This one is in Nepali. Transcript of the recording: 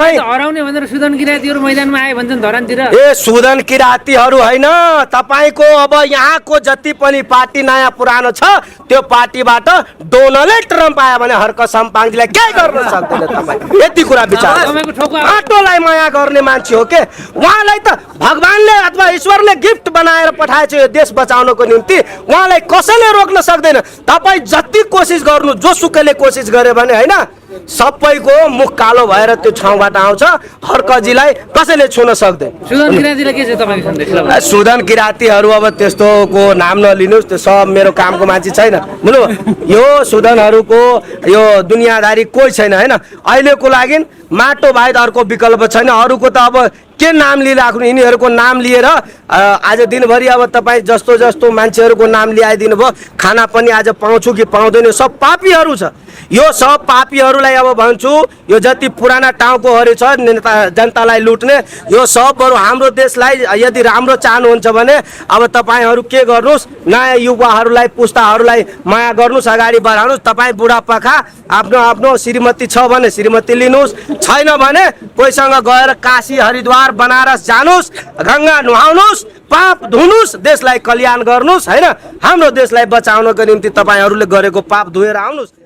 हराउने भनेर सुदन किरातीहरू मैदानमा आए भन्छन् धरानतिर। ए सुदन किरातीहरू होइन, तपाईँको अब यहाँको जति पनि पार्टी नयाँ पुरानो छ त्यो पार्टीबाट डोनाल्ड ट्रम्प आयो भने हर्क सम्पाङजीलाई केही गर्न सक्दैन तपाईँ। यति कुरा विचार, बाटोलाई माया गर्ने मान्छे हो के उहाँलाई त भगवानले अथवा ईश्वरले गिफ्ट बनाएर पठाएछ यो देश बचाउनको निम्ति, उहाँलाई कसैले रोक्न सक्दैन। तपाईँ जति कोसिस गर्नु, जोसुकैले कोसिस गर्यो भने होइन सबैको मुख कालो भएर त्यो ठाउँबाट आउँछ, हर्कजीलाई कसैले छुन सक्दैन। सुदन किरातीलाई के छ तपाईँको सन्देश? सुदन किरातीहरू अब त्यस्तोको नाम नलिनुहोस्, त्यो सब मेरो कामको मान्छे छैन बुझ्नु। यो सुदनहरूको यो दुनियाँदारी कोही छैन होइन। अहिलेको लागि माटो बाहेक अर्को विकल्प छैन। अरूको त अब के नाम लिइराख्नु, यिनीहरूको नाम लिएर आज दिनभरि अब तपाईँ जस्तो जस्तो मान्छेहरूको नाम ल्याइदिनु भयो, खाना पनि आज पाउँछु कि पाउँदैन, सब पापीहरू छ। यो सब पापीहरूलाई अब भन्छु, यो जति पुराना टाउकोहरू छ नेता जनतालाई लुट्ने, यो सबहरू हाम्रो देशलाई यदि राम्रो चाहनुहुन्छ भने अब तपाईँहरू के गर्नुहोस्, नयाँ युवाहरूलाई पुस्ताहरूलाई माया गर्नुहोस्, अगाडि बढाउनुहोस्। तपाईँ बुढापाका आफ्नो आफ्नो श्रीमती छ भने श्रीमती लिनुहोस्, छैन भने कोहीसँग गएर काशी हरिद्वार बनारस जानुहोस्, गङ्गा नुहाउनुहोस्, पाप धुनुहोस्, देशलाई कल्याण गर्नुहोस् होइन। हाम्रो देशलाई बचाउनको निम्ति तपाईँहरूले गरेको पाप धोएर आउनुहोस्।